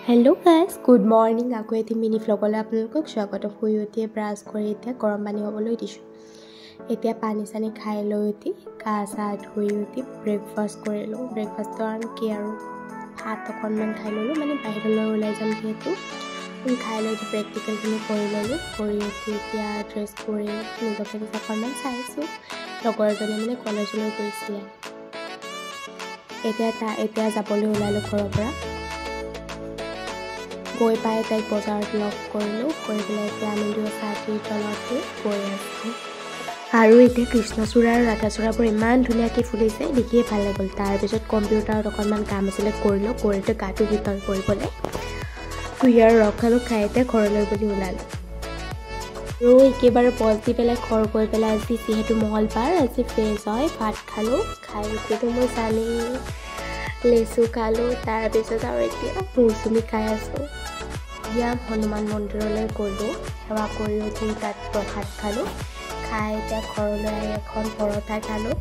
Hello' guys, good morning. আকৌ এটি mini ভ্লগলৈ আপোনালোকক স্বাগতম। শুই উঠিয়ে ব্ৰাছ কৰি এতিয়া গৰম পানী হ'বলৈ দিছোঁ। এতিয়া পানী চানী খাই লৈ উঠি গা চা ধুই উঠি ব্ৰেকফাষ্ট কৰিলোঁ। ব্ৰেকফাষ্টটো আৰু কি আৰু, ভাত অকণমান খাই ল'লোঁ, মানে বাহিৰলৈ ওলাই যাম যিহেতু। খাই লৈ উঠি প্ৰেক্টিকেলখিনি কৰি ল'লোঁ। কৰি উঠি এতিয়া ড্ৰেছ কৰি নিজকে নিজে অকণমান চাইছোঁ। লগৰ এজনী মানে কলেজলৈ গৈছিলে, এতিয়া তাই এতিয়া যাবলৈ ওলালোঁ ঘৰৰ পৰা। গৈ পাই তাইক বজাৰত লগ কৰিলোঁ, কৰি পেলাই এতিয়া আমি দুয়ো ছাতিৰ তলতে গৈ আছোঁ। আৰু এতিয়া কৃষ্ণচূড়া আৰু ৰাধাচূড়াবোৰ ইমান ধুনীয়াকৈ ফুলিছে, দেখিয়ে ভাল লাগিল। তাৰপিছত কম্পিউটাৰত অকণমান কাম আছিলে, কৰিলোঁ। কৰিতো গাটো শীতল কৰিবলৈ কুঁহিয়াৰ ৰস খালোঁ। খাই এতিয়া ঘৰলৈ বুলি ওলালোঁ আৰু একেবাৰে পজ দি পেলাই ঘৰ গৈ পেলাই আজি যিহেতু মঙলবাৰ, আজি ভেজ হয়, ভাত খালোঁ। খাই উঠিতো মই জানেই, লেচু খালোঁ। তাৰপিছত আৰু এতিয়া মৌচুমী খাই আছোঁ। এতিয়া হনুমান মন্দিৰলৈ গ'লোঁ, সেৱা কৰি উঠি তাত প্ৰসাদ খালোঁ। খাই এতিয়া ঘৰলৈ আহি এখন পৰঠা খালোঁ।